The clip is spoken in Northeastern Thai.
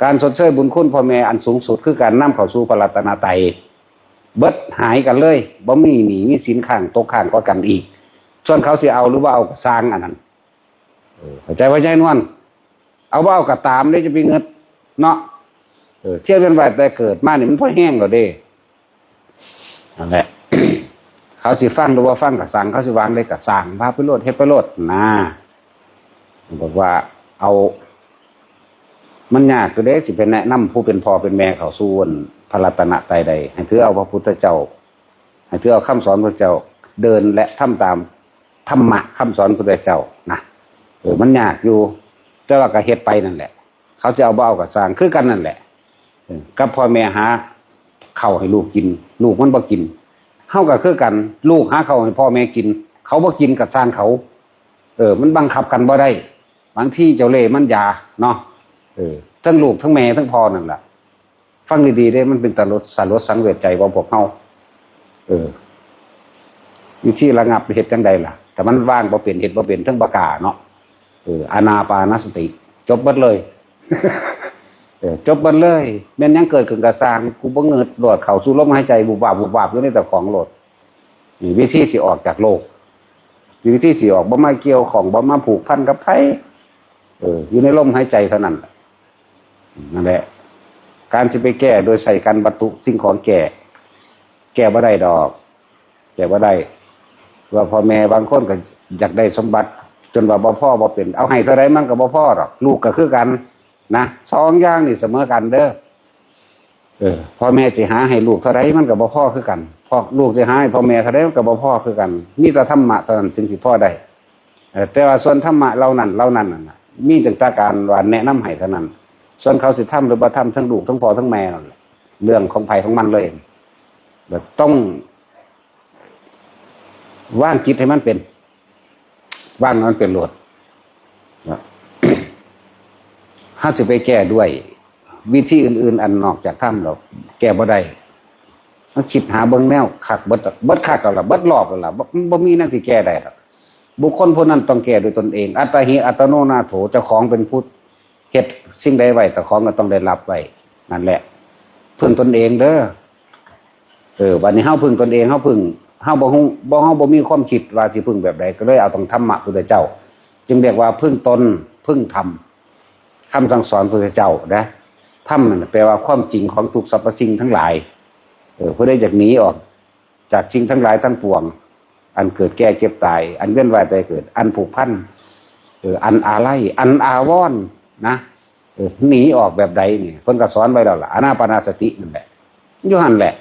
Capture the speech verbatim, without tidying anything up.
การชดเชยบุญคุณพ่อแม่อันสูงสุดคือการนำเข้าสู่พระรัตนตรัย เบิดหายกันเลย บ่มีหนี้มีสินค้างตกค้างกว่ากันอีก ส่วนเขาสิเอาหรือบ่เอาก็ซ่างอันนั้น เออ เข้าใจว่ายายนวล เอาบ่เอาก็ตามเด้ จะไปเงิดเนาะ เออ เที่ยวเวียนว่ายแต่เกิดมานี่มันพอแฮงแล้วเด้ นั่นแหละ เขาสิฟังหรือว่าฟังก็ซ่าง เขาสิวางได้ก็ซ่าง พาไปโลด เฮ็ดไปโลดนะ บอกว่าเอา มันยากอยู่เด้ สิไปแนะนำผู้เป็นพ่อเป็นแม่เข้าสู่อันพระรัตนตรัยได้ ให้ถือเอาพระพุทธเจ้า ให้ถือเอาคำสอนพระเจ้า เดินและทำตามธรรมะคำสอนพระพุทธเจ้านะ เออ มันยากอยู่ แต่ว่าก็เฮ็ดไปนั่นแหละ เขาจะเอาบ่เอาก็ซ่าง คือกันนั่นแหละ เออ กับพ่อแม่หาข้าวให้ลูกกิน ลูกมันบ่กิน เฮาก็คือกัน ลูกหาข้าวให้พ่อแม่กิน เขาบ่กินก็ซ่างเขา เออ มันบังคับกันบ่ได้ บางทีเจ้าเล่ห์มันยาเนาะ เออ ทั้งลูกทั้งแม่ทั้งพ่อนั่นล่ะ ฟังดีๆเด้ มันเป็นตาลด สลดสังเวชใจของพวกเฮา เออ วิธีระงับเฮ็ดจั่งใดล่ะ แต่มันวางบ่เป็น เฮ็ดบ่เป็น ทั้งบ่กล้าเนาะ เออ อานาปานสติ จบเบิดเลย เออ จบเบิดเลย แม่นหยังเกิดขึ้นก็ซ่าง กูบ่เงิดโลด เข้าสู่ลมหายใจ วุบวาบ วุบวาบ อยู่ในเจ้าของโลด นี่วิธีสิออกจากโลก วิธีสิออก บ่มาเกี่ยวข้อง บ่มาผูกพันกับไผ เออ อยู่ในลมหายใจเท่านั้นแหละ นั่นแหละ การสิไปแก้โดยใช้การวัตถุสิ่งของแก้ แก้บ่ได้ดอก แก้บ่ได้ ว่าพ่อแม่บางคนก็อยากได้สมบัติ จนว่าบ่พอบ่เป็น เอาให้เท่าใดมันก็บ่พอดอก ลูกก็คือกันนะ สองอย่างนี่เสมอกันเด้อ เออ พ่อแม่สิหาให้ลูกเท่าใดมันก็บ่พอคือกัน พ่อ ลูกสิหาให้พ่อแม่เท่าใดมันก็บ่พอคือกัน มีแต่ธรรมะเท่านั้นจึงสิพอได้ เออ แต่ว่าส่วนธรรมะเหล่านั้น เหล่านั้นน่ะนะ มีตั้งแต่การว่าแนะนำให้เท่านั้น ส่วนเขาสิทำหรือบ่ทำ ทั้งลูกทั้งพ่อทั้งแม่นั่นแหละ เรื่องของไผของมันเลย แบบต้องวางจิตให้มันเป็น วางให้มันเป็นโลดนะ เฮาสิไปแก้ด้วยวิธีอื่นๆ อันนอกจากธรรมแล้ว แก้บ่ได้ เฮาคิดหาเบิ่งแนวคักเบิด เบิดคักแล้วล่ะ เบิดรอบแล้วล่ะ บ่ บ่มีแนวสิแก้ได้ดอก บุคคลผู้นั้นต้องแก้ด้วยตนเอง อัตตาหิ อัตตโนนาโถ เจ้าของเป็นผู้เฮ็ดสิ่งใดไว้ เจ้าของก็ต้องได้รับไว้ นั่นแหละ พึ่งตนเองเด้อ เออ บัดนี้เฮาพึ่งตนเอง เฮาพึ่ง เฮาบ่ฮู้ บ่ เฮาบ่มีความคิดว่าสิพึ่งแบบใด ก็เลยเอาต้องธรรมะพุทธเจ้า จึงเรียกว่าพึ่งตน พึ่งธรรม คำสั่งสอนพุทธเจ้านะ ธรรมนั่นแปลว่าความจริงของทุกสรรพสิ่งทั้งหลาย เออ ผู้ใดอยากหนีออกจากสิ่งทั้งหลายทั้งปวง อันเกิดแก่เจ็บตาย อันเวียนว่ายตายเกิด อันผูกพัน เออ อันอาลัย อันอาวรณ์นะ เออ หนีออกแบบใดนี่ เพิ่นก็สอนไว้แล้วล่ะ อานาปานสตินั่นแหละ อยู่หั่นแหละ